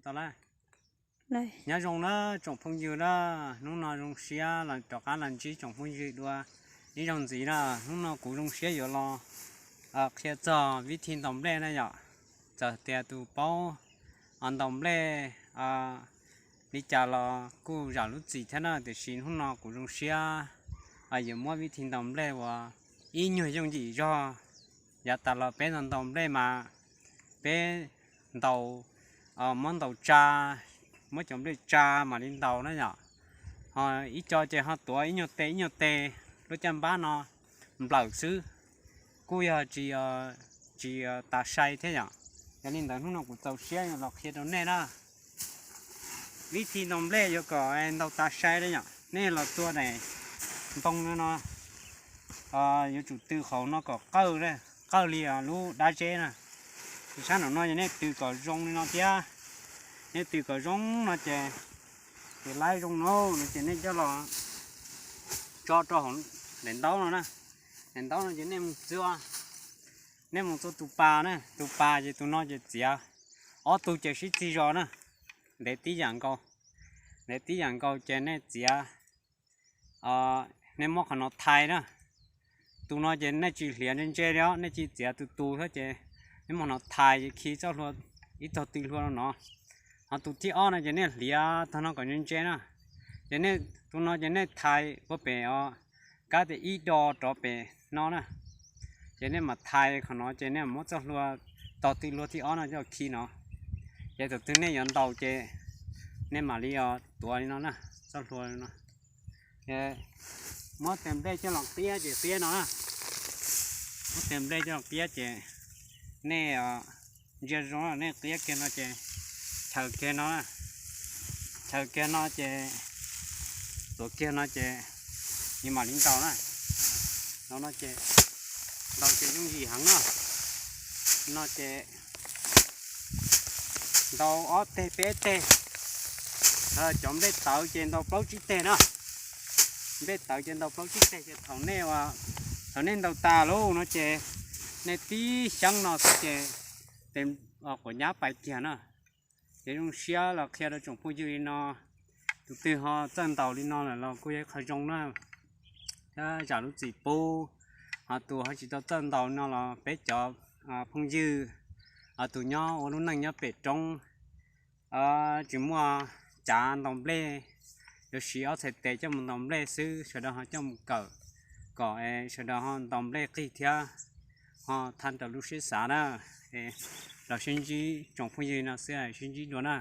tau lawm. Nyob zoo na tsoom phooj ywg na, hnub no zoo siab los rov qab los ntsib tsoom phooj ywg dua ib zaug ntxiv na. Hnub no kuv zoo siab yuav los qhia txog vib thi ntaus nplej na yom. Txawm tias tus paub ntaus nplej li cas los kuj zam lub txim thiab na, tiam sis hnub no kuv zoo siab yuav muab vib thi ntaus nplej uas ib nyuag yooj yim zog. Yav tas los peb ntaus ntaus nplej mas peb ntaus, muab ntaus tsa, muab cov nplej tsa mam li ntaus na yom. Ho ib co ces ho tuav ib nyuag tes ib nyuag tes, lub caj npab no nplawm xwb, kuj yog tsis, tsis tas sai thiab yom. Yog li ntawd hnub no kuv txaus siab los qhia rau nej na. Vib thi ntaus nplej yuav kom ntaus tas sai na yom, nej los tua daim ntoo no, yuav tsum tw qhov no kom qawj, qawj li lub dab zeb na. Ces sab nraum no ces nej tw kom zoo li no thiab. Nej tw kom zoo no ces, ces laib zoo no no ces nej coj los tso rau hauv daim ntaub no na. Daim ntaub no ces nej mus txua, nej mus txua tus pas na, tus pas ces tus no ces txiav, ob tug ces sib txig zos na, ntev tib yam nkaus. Ntev tib yam nkaus ces nej txiav, nej muab qhov no thais na. Tus no ces nej tsis hliav ntse ntse li os, nej tsis txiav tus tus thiab ces nej muab qhov no thais ces khi txoj hlua, ib tog tw hlua no no. Ho tus thib ob no ces nej hliav tog no kom ntse ntse na. Ces nej, tus no ces nej thais puag pem os, kab tias ib do rov pem no na. Ces nej mam thais qhov no ces nej mam muab txoj hlua tog tw hlua thib ob no coj khi no. Ces thaum twg nej yuav ntaus ces nej mam li tuav li no na, txoj hlua no. Muab tes nplej coj los qiab ces qiab no na. Muab tes nplej coj los qiab ces nej ntsia zoo, nej qiab kiag no ces chaws kiag no, chaws kiag no ces tuav kiag no ces nws mam li ntaus na. Ntaus no ces, ntaus ces yooj yim heev na. No ces ntaus ob teg peb teg. Cov nplej tawv ces ntaus plaub tsib teg na. Nplej tawv ces ntaus plaub tsib teg ces thaum nej, thaum nej ntaus tas lawm no ces nej tib xyeeb no xwb ces tes quav nyab pais kiag na. Ces zoo siab los qhia rau tsoom phooj ywg li no, tus twg ho txawj ntaus li no lawm los kuj yog ib qho zoo na, thiab zam lub txim pub. Ho tus ho tsis tau txawj ntaus no los peb cov phooj ywg, tus nyob ua lub neej nyob pem roob, tsis muaj cav ntaus nplej, yuav siv ob txhais tes coj mus ntaus nplej xwb, sawv daws ho coj mus kawm kom sawv daws ho ntaus nplej qig thiab ho thaj raws lub siab xav na. Los sib ntsib tsoom phooj ywg no xwb, sib ntsib dua na.